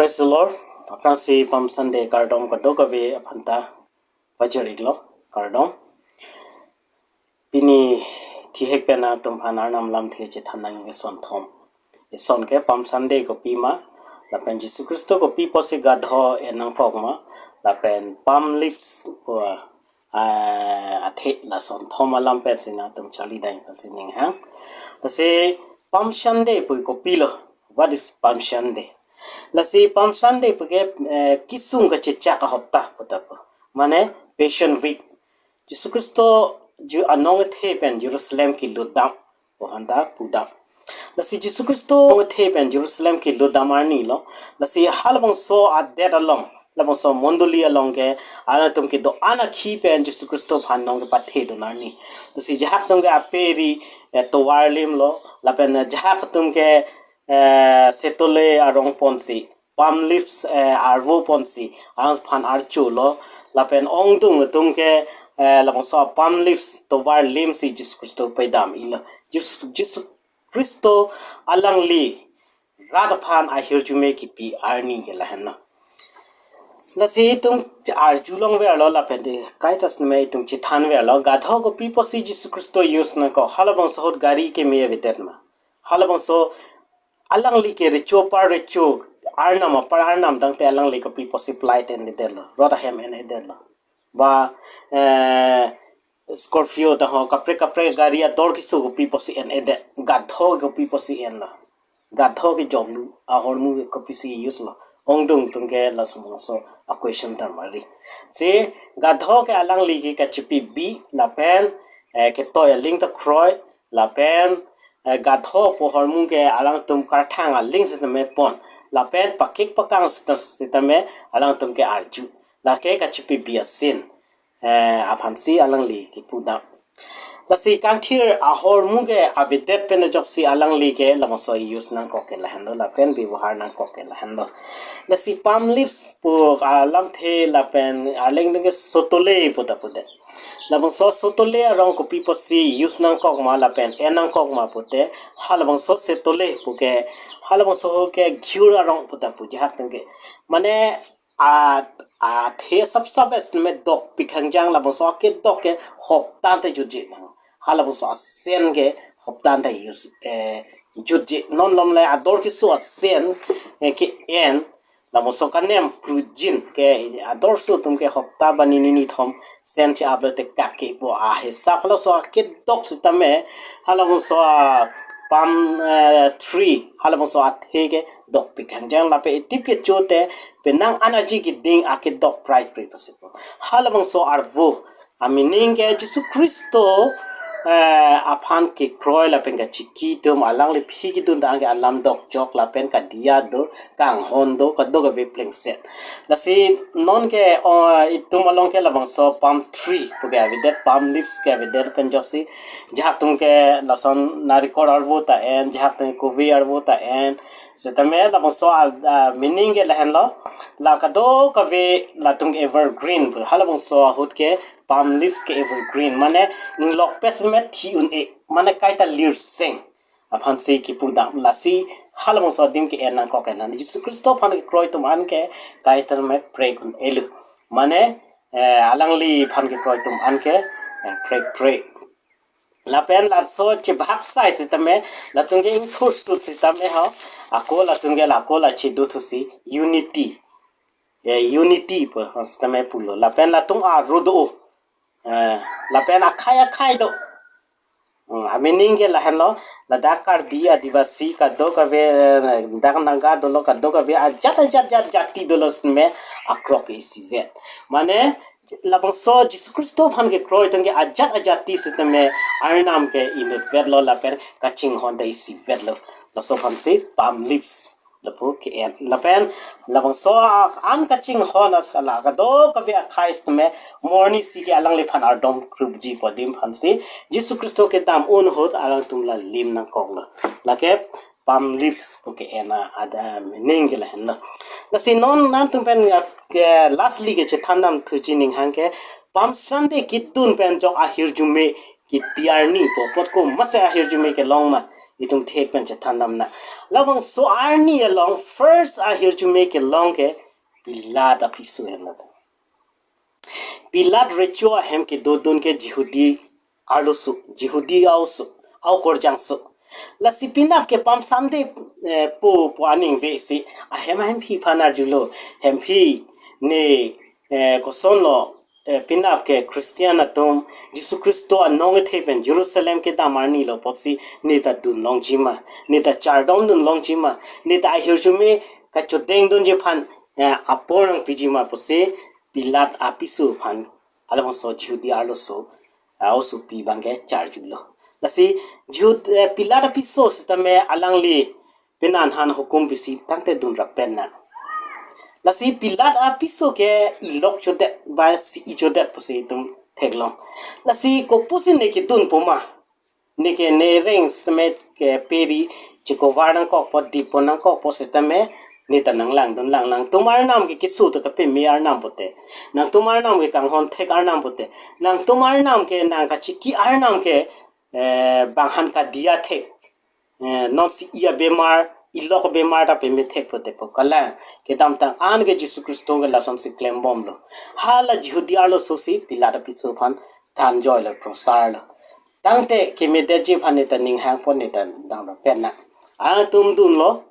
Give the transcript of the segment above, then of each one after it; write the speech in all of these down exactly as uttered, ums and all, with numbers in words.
Praise the Lord. Aphrangsi Palm Sunday kardom kadokave aphanta pajir-iklo, kardom. Pini thihek pen nangtum aphan Arnam lamthe chethan nangji eson thom. Eson ke Palm Sunday kopima, lapen Jisu Khristo kopi pusi gadho en nangkok ma, lapen palm leaves pu ah, athe lason thom alam pensi nangtum charli dam pensi ning hang. Lasi Palm Sunday pu kopilo. What is Palm Sunday? Lasi Palm Sunday pu ke, eh, kesung kachechak ahopta pu ta pu. Mane Passion Week. Jisu Khristo Ju anong athe pen Jerusalem kelutdam pu aphanta pudam. Lasi Jisu Khristo anong athe pen Jerusalem kelutdam arnilo. Lasi halabangso adet along, labangso mondoli along ke, alangtum kedo-an akhi pen Jisu Khristo aphan nong kepathe dun arni. Lasi jahak atum ke aperi, eh, tovar limlo, lapen jahak atum ke, eh, setole arong ponsi, palm leaves, eh, arvo ponsi, alangphan archulo, lapen ongdung atum ke, eh, labangso palm leaves tovar limsi Jisu Khristo paidam-ilo. Jis-, Jisu Khristo alangli rat aphan ahirjume kipi arni ke lahenlo. Lasi itum arjulongverlo lapen te kaitas me itum chethanverlo. Gadho kopi pusi Jisu Khristo use nangkok? Halabangso ahut gari keme avedet ma? Halabangso alangli ke recho apar recho, Arnam apar Arnam tangte alangli kopi pusi flight en-edetlo, rot ahem en-edetlo, ba, eh, Scorpio ta ho, kaprek kaprek gari ador keso kopi pusi en-edet? Gadho kopi pusi enlo? Gadho kejoklu ahormu kopisi use lo? Ongdung atum ke laso bangso a-question ta mari. Si gadho ke alangli ke kachipi bi lapen, eh, ketoi aling ta kroi, lapen, eh, gadho pu ahormu ke alangtum karthang aling sitame pon, lapen pakik pakang sita-, sitame alangtum ke arju. Lake kachipi bi asin, eh, aphansi alangli kepudam. Lasi kangthir ahormu ke avedet pen ajoksi alangli ke labangso use nangkok ke lahenlo, lapen bebohar nangkok ke lahenlo. Lasi palm leaves pu alamthe lapen arleng atum ke setole pu ta pudet. Labangso setole arong kopi pusi use nangkok ma lapen en nangkok ma pute, halabangso setole pu ke, halabangso ahut ke ghiur arong pu ta pu jahak atum ke. Mane a, athe sapsap es me dokpik hangjang, labangso akedok ke hopta ta jutje nang. Halabangso asen ke hopta ta use, eh, jutje. Non lom le ador keso asen, eh, ke-en, labangso kanem krujin ke ador so atum ke hopta banghini nithom sen che-aplo te kake pu ahisap. Halabangso akedok sitame, halabangso a palm, eh, tree, halabangso athe ke dokpik hangjang, lapen etip kecho te penang an aji keding akedok prai prai pusi pu. Halabangso arvo a-meaning ke Jisu Khristo, eh, aphan kekroi lapen kachiki atum alangli aphi kedun ta anke alam dokjok lapen kadiya do, kanghon do, kadokave plengset. Lasi non ke, oh, itum along ke labangso palm tree pu ke avedet, palm leaves ke avedet pen ajoksi jahak atum ke lason narikol arvo ta en, jahak atum ke kove arvo ta en. Sitame labangso a, a, meaning ke lahenlo. La kadokave latum ke evergreen pu. Halabangso ahut ke palm leaves ke evergreen. Mane ninglok pes me thi un-e. Mane kaita lirseng aphansi kepudam. Lasi halabangso adim ke en nangkok ke lahenlo. Jisu Khristo aphan kekroi atum an ke kaita me prek un-elo. Mane, eh, alangli aphan kekroi atum an ke, eh, prek prek. Lapen laso chebhak sai sitame, latum ke ingthur sut sitame ho, ako latum ke lako la chedu thusi unity. Eh, unity pu ho sitame pulo. Lapen latum aro do. Eh, lapen akhai akhai do. Hmm, a-meaning ke lahenlo, ladak Karbi Adivasi kadokave, eh, dak Naga dolo, kadokave ajat ajat jat jati dolo sitame akrok ke isivet. Mane labangso Jisu Khristo aphan kekroi atum ke ajat ajati sitame Arnam ke inutvetlo lapen kachinghon ta isivetlo. Laso aphansi palm leaves lapu ke-en. Lapen labangso a-an kachinghon as la kadokave akhai sitame morning si ke alangliphan ardom krupji pu adim aphansi Jisu Khristo kedam un ahut alangtum la lim nangkoklo. Lake palm leaves pu ke-en a-, ada meaning ke lahenlo. Lasi non nangtum pen, ah, ke lastly ke chethan dam thuji ning hang ke Palm Sunday kedun pen ajok ahirjume kipi arni pu apot komatsi ahirjume kelong ma? Itum thek pen chethan damnang. Labangso arni along first ahirjume kelong ke Pilat apiso henlo. Pilat recho ahem kedodun ke Jihudi arloso, Jihudi aoso, aokorjangso. Lasi penap ke Palm Sunday, eh, po, po aning ve si ahem ahemphi aphan arjulo, hemphi ne, eh, kosonlo, eh, penap ke Christian atum Jisu Khristo anong kethe pen Jerusalem kedam arni lo apotsi ne ta dun longji ma, ne ta chardom dun longji ma, ne ta ahirjume kachodeng dunji aphan, eh, apor nangpiji ma pusi Pilat apiso aphan halabangso Jihudi arloso, ah, osopi abangke charjulo. Lasi Jihud, eh, Pilat apiso sitame alangli penan han hukum pisi tangte dun rap pen na. Lasi Pilat apiso ke ilok chodet ba si-i chodet pusi itum theklong. Lasi kopusi ne kedunpo ma? Ne ke ne reng sitame ke peri chekovar nangkokpo, dippo nangkokpo sitame ne ta nanglangdun lang, nangtum arnam ke keso ta kapeme arnam pote, nangtum arnam ke kanghon thek arnam pote, nangtum arnam ke nang kachiki arnam ke, eh, bang han kadiya thek, eh, non si-i abemar, ilok abemar ta peme thek pote po kalang. Kedamtang an ke Jisu Khristo ke lasonsi klembomlo. Hala Jihudi arloso si Pilat apiso aphan thanjoilo, prosarlo. Tangte kemedetji aphan ne ta ning hangpo, ne ta dam rap pen na. Atum dunlo.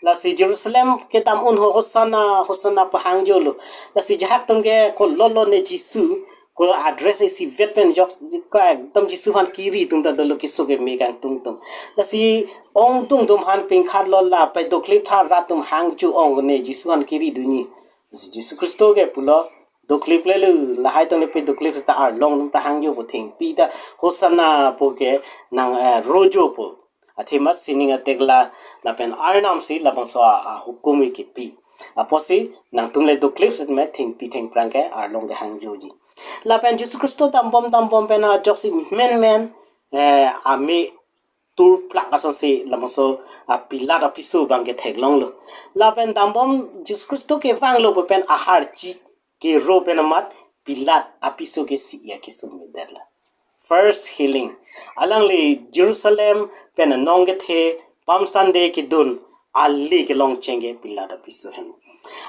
Lasi Jerusalem kedam un ho Hosanna, Hosanna pu hangjolo. Lasi jahak atum ke kololo ne Jisu, ko address isivet pen jok ka ekdom Jisu aphan kiri atum ta dolo, keso keme kangtung atum. Lasi ongtung atum aphan pingkhatlo, la pedoklip tha rat atum hangjo ong ne Jisu aphan kiri dunji. Lasi Jisu Khristo ke pulo, doklip lelu, lahai atum le pedoklip ta arlong atum ta hangjopo, thengpi ta Hosanna pu ke nang, eh, rojopo. Athema sining atekla lapen arnam si labangso a, ahukum ke kipi. Apotsi nangtum le doklip sitame thengpi thengphrang ke arlong ke hangjoji. Lapen Jisu Khristo dambom dambom pen ajoksi menmen, eh, ame turplak asonsi labangso a Pilat apiso abangke theklonglo. Lapen dambom Jisu Khristo kevanglo pu pen aharchi kero pen amat Pilat apiso ke si-i akeso medetlo. First healing. Alangli Jerusalem pen anong kethe Palm Sunday kedun ale kelong cheng ke Pilat apiso hen.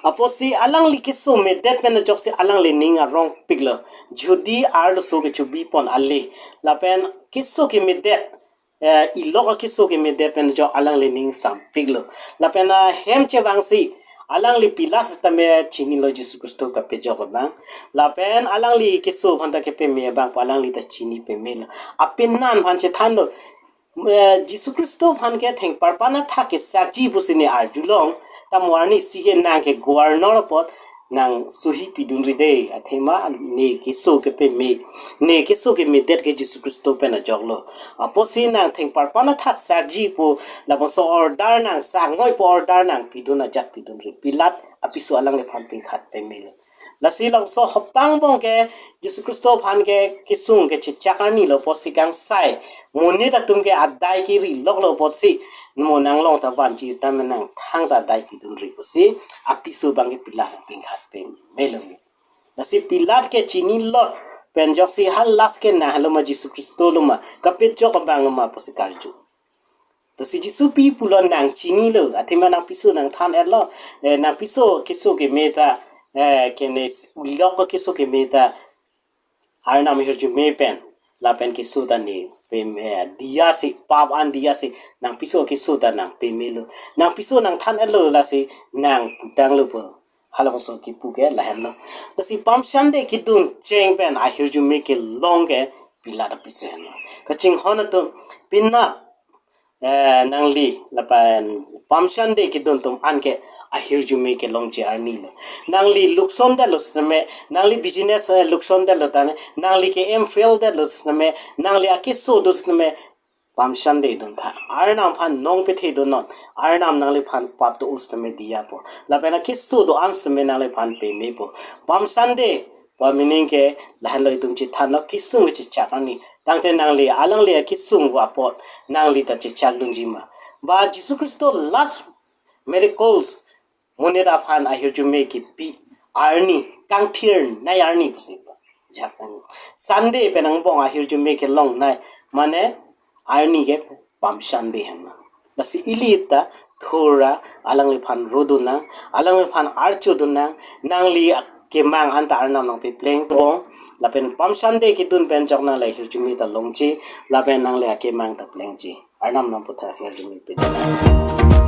Apotsi alangli keso medet pen ajoksi alangli ning arongpiklo. Jihudi arloso kechobipon ale. Lapen keso kemedet, eh, ilok akeso kemedet pen ajok alangli ning sampiklo. Lapen ahem chevangsi alangli Pilat sitame chinilo Jisu Khristo kapejok abang. Lapen alangli keso aphan ta kepeme abang pu alangli ta chini pemelo. Apenan aphan chethanlo. Eh, Jisu Khristo aphan ke thengparpan athak kesakji pusi ne arjulong. Tamo arnisi ke nang ke governor apot nang suhi pidunri dei, athema ne keso kepeme, ne keso kemedet ke Jisu Khristo pen ajoklo. Apotsi nang thengparpan athak sakji pu labangso order nang sakngoi pu order nang pidun ajat pidunri. Pilat apiso alangliphan pingkhat pemelo. Lasi labangso hopta angbong ke Jisu Khristo aphan ke kesung kechechak arni lo apotsi kangsai monit atum ke adai keri loklo apotsi mo nanglong ta vanji tame nang thangta adai pidunri pusi apiso abangke Pilat pingkhat pemelo. Lasi Pilat ke chinilo pen ajoksi ha last ke nang helo ma Jisu Khristo lo ma, kapejok abang lo ma pusi karju. Lasi Jisu pi pulo nang chinilo, athema nangpiso nang than-etlo, eh, nangpiso keso keme ta, eh, kene ilok keso keme ta arnam ahirjume pen, lapen keso ta ne pem, eh, diya si, pap an diya si, nangpiso keso ta nang pemelo. Nangpiso nang than-etlo, lasi nang putanglo pu. Halabangso kipu ke lahenlo. Lasi Palm Sunday kedun cheng pen ahirjume kelong ke Pilat apiso henlo. Kachinghon atum, penap, eh, nangli lapen Palm Sunday kedun atum anke ahirjume kelongji arni lo. Nangli lukson detlo sitame, nangli business, eh, lukson detlo tane, nangli ke-em fail detlo sitame, nangli akeso do sitame, Palm Sunday dun tha. Arnam aphan nong pethe dun non. Arnam nangliphan pap do-o sitame diyapo. Lapen akeso do-an sitame nangliphan pemepo. Palm Sunday pu meaning ke lahenlo, itum chethanlo kesung kechechak arni. Tangte nangli alangli akesung pu apot nangli ta chechak dunji ma? Ba Jisu Khristo last miracles monit aphan ahirjume kipi arni, kangthirnei arni pusi. Jak arni. Sunday pen angbong ahirjume kelongnei, mane arni ke Palm Sunday henlo. Lasi ili ta thura alangliphan rodun nang, alangliphan archudun nang, nangli akemang anta Arnam nangpipleng bong, lapen Palm Sunday kedun pen chok nangli ahirjume ta longji, lapen nangli akemang ta plengji. Arnam nangputhak ahirjume pidun nang.